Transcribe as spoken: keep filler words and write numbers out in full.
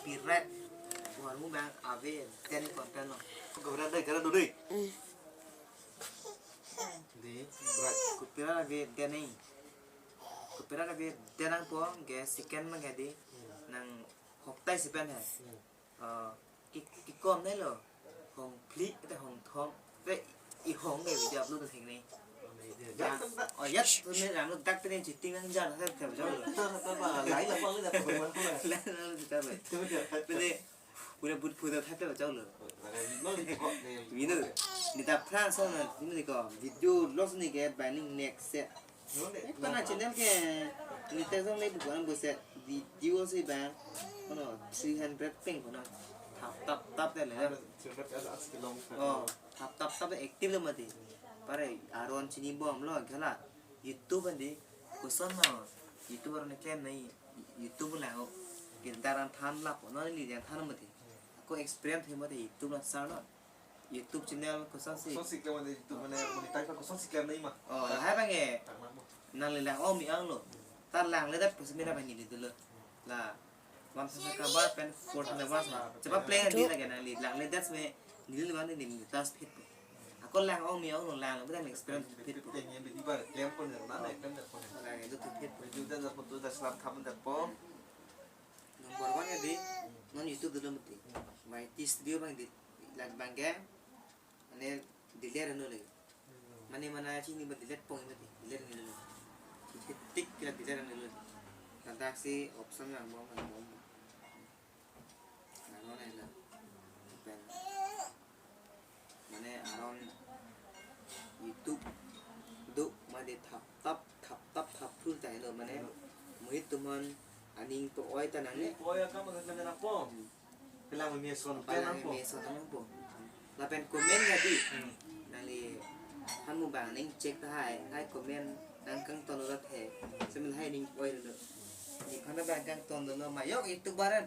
Copyright. Warmu bang ave den content lo. Copyright dei, copyright dei. Di, right. Copyright ave den ni. Copyright ave den nangpo, ge second ma ge di. Nang hoktai si pen he. Hmm. Ah, ki, ki kom ne lo. Hong phli, ete hong thom. Te i hong ke video upload thek ni. Oh, ya, tu ne ram lo dak te ne cheating nang jan, ha, te bajau lo. Lai la pang le da pang man pula. Lai la lo ta bai. Pele, pura but pura thak te bajau lo. Mino, ni ta pran sa na, ni ko video loss ni ke banning next set. Eh, pana channel ke monetize le bukan buset video si bang. Kono three hundred peng kono. Tap tap tap te le. Oh, tap tap tap active lo mati. Pare aron chini bom lo kala. YouTube andi. Koson na. YouTube aron ke nai. YouTube lang. Kita ran than lap no ni yang than mati. Ako experience he mati YouTube lang sar no. YouTube channel koson si. Koson si klem ande YouTube mane monetize pa koson si klem nai ma. Oh, hai bang e. Tang ma mo. Nangli lang om-i ang lo. Ta lang le dat pusi mera bang neli dolo. La one thousand ka bar pen four thousand bar ma. Chapa play di lagi nangli lang le dat me neli bang neli tas phit po. Ako lang om-i ang lo lang le dat experience phit po. Te nge bidi bar klem pon na na klem dat pon. Lang itu phit po. Itu dat pon tu dat selam tham dat pon. Number one ya di, non YouTube dolo mati. My T Studio bang di, lag bang ke, mane delete ano lagi. Mane mana chini ba delete pon mati, delete ni dolo. Chini tik kila delete ano dolo. Tanta si option bang bom bang bom. Ano na ila. Pen. Mane aron YouTube do mane thap tap thap tap thap thul ta helo mane muhit tumon aning to oi ta nang ne. Oi akam akan na po. Pela me son Pala pela me po. Son nang po. Lapen comment ya di. Hmm. Nangli hamu bang ning check ta hai hai comment nang kangton lo the. Semen hai ning oi lo. Ni phana bang kangton lo ma yok YouTube baran.